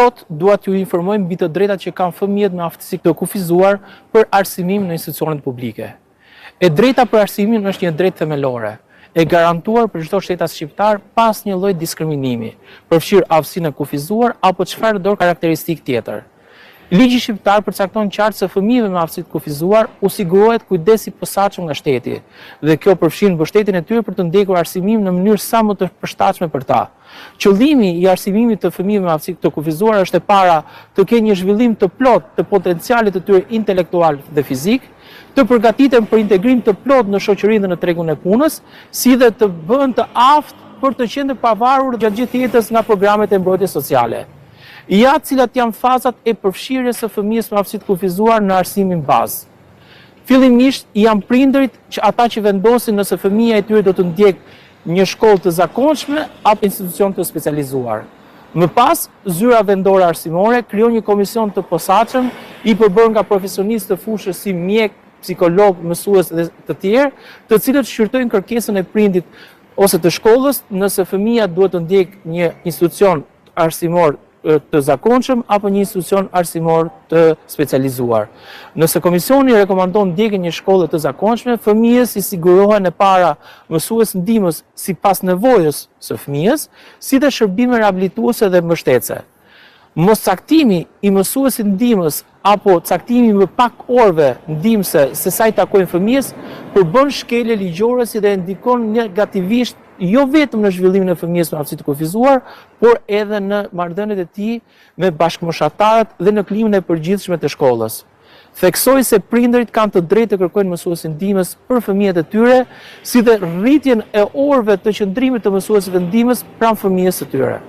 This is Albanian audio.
Sot dua t'ju informoj mbi të drejtat që kanë fëmijët me aftësi të kufizuar për arsimim në institucionet publike. E drejta për arsimin është një e drejtë themelore, e garantuar për çdo shtetas shqiptar pa asnjë lloj diskriminimi, përfshirë aftësinë e kufizuar apo çfarëdo karakteristikë tjetër. Ligji shqiptar përcakton qartë se fëmijëve me aftësi të kufizuar u sigurohet kujdes i posaçëm nga shteti, dhe kjo përfshin mbështetjen e tyre për të ndjekur arsimim në mënyrë sa më të përshtatshme për ta. Qëllimi i arsimimit të fëmijëve me aftësi të kufizuara është e para të kenë një zhvillim të plotë të potencialit të tyre intelektual dhe fizik, të përgatiten për integrim të plotë në shoqëri dhe në tregun e punës, si dhe të bëhen të aftë për të qenë të pavarur gjatë gjithë jetës nga programet e mbrojtjes sociale. Ja cilat janë fazat e përfshirjes së fëmijës me aftësi të kufizuar në arsimin bazë. Fillimisht janë prindërit që ata që vendosin nëse fëmija i tyre do të ndjekë një shkollë të zakonshme apo institucion të specializuar. Më pas, zyra vendore arsimore krijon një komision të posaçëm i përbërë nga profesionistë të fushës si mjekë, psikologë, mësues dhe të tjerë, të cilët shqyrtojnë kërkesën e prindit ose të shkollës nëse fëmija duhet të ndjekë një institucion arsimor të zakonshëm apo një institucion arsimor të specializuar. Nëse komisioni rekomandon ndjekjen e një shkolle të zakonshme, fëmijës i sigurohen e para mësues ndihmës sipas nevojës së fëmijës, si dhe shërbime rehabilituese dhe mbështetëse. Moscaktimi i mësuesit ndihmës apo caktimi i më pak orëve ndihmëse se sa i takojnë fëmijës, përbën shkelje ligjore si dhe ndikon negativisht jo vetëm në zhvillimin e fëmijës me aftësi të kufizuar, por edhe në marrëdhëniet e tij me bashkëmoshatarët dhe në klimën e përgjithshme të shkollës. Theksoj se prindërit kanë të drejtë të kërkojnë mësues ndihmës për fëmijët e tyre, si dhe rritjen e orëve të qëndrimit të mësuesve ndihmës pranë fëmijës së tyre.